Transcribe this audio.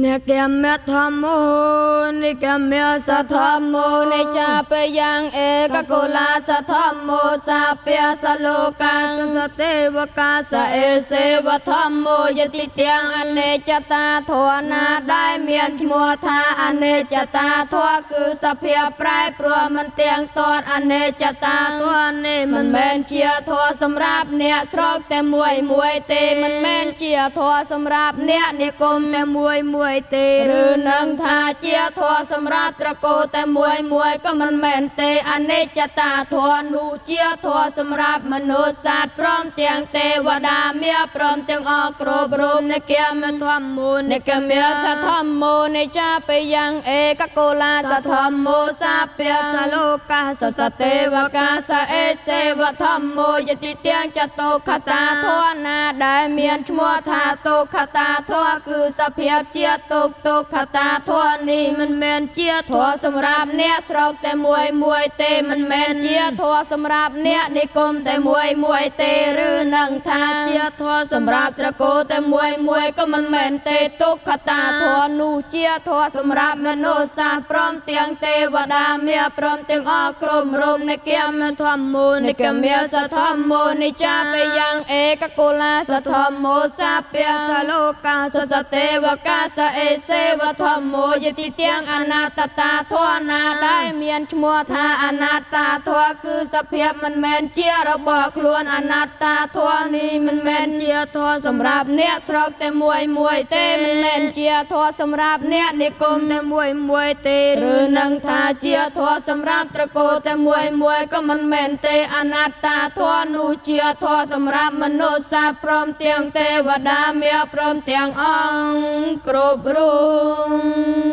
និគមធម្មោ និគមសធម្មោ និចាបយ៉ាង ឯកកុលាសធម្មោ សាពៈសលោកੰ សទេវកាសអេសេវធម្មោ យតិទាំងអនេចតាធម៌ណាដែលមានឈ្មោះថាអនេចតាធម៌ គឺសភាពប្រែប្រួលមិនទៀងទាត់ អនេចតាធម៌នេះ មិនមែនជាធម៌សម្រាប់អ្នកស្រុកតែមួយមួយទេ មិនមែនជាធម៌សម្រាប់អ្នកនិគមតែមួយមួយទេ ឬនឹងថាជាធម៌សម្រាប់ត្រកូលតែមួយមួយក៏មិនមែនទេ អនិច្ចតាធម៌នោះជាធម៌សម្រាប់មនុស្សសត្វ ព្រមទាំងទេវតាមា ព្រមទាំងអស់គ្រប់រូប និគមធម្មោ និគមសធម្មោ និចាបយ៉ាង ឯកកុលាសធម្មោ សាពៈសលោកសសទេវកាសអេសេវធម្មោ យតិទាំងចតុខតាធម៌ណាដែលមានឈ្មោះថាទុក្ខតាធម៌ គឺសភាពជាទុក្ខ ទុក្ខតាធម៌នេះ មិនមែនជាធម៌សម្រាប់អ្នកស្រុកតែមួយមួយទេ មិនមែនជាធម៌សម្រាប់អ្នកនិគមតែមួយមួយទេ ឬនឹងថាជាធម៌សម្រាប់ត្រកូលតែមួយមួយក៏មិនមែនទេ ទុក្ខតាធម៌នោះជាធម៌សម្រាប់មនុស្សសត្វ ព្រមទាំងទេវតាមា ព្រមទាំងអស់គ្រប់រូប និគមធម្មោ និគមសធម្មោ និចាបយ៉ាង ឯកកុលាសធម្មោ សាពៈសលោកសសទេវកាសអេសេវធម្មោ យតិទាំងអនត្តតាធម៌ណាដែលមានឈ្មោះថាអនត្តាធម៌ គឺសភាពមិនមែនជារបស់ខ្លួន អនត្តាធម៌នេះមិនមែនជាធម៌សម្រាប់អ្នកស្រុកតែមួយមួយទេ មិនមែនជាធម៌សម្រាប់អ្នកនិគមតែមួយមួយទេ ឬនឹងថាជាធម៌សម្រាប់ត្រកូលតែមួយមួយក៏មិនមែនទេ អនត្តាធម៌នោះជាធម៌សម្រាប់មនុស្សសត្វ ព្រមទាំងទេវតាមា ព្រមទាំងអង្គគ្រប់រូប។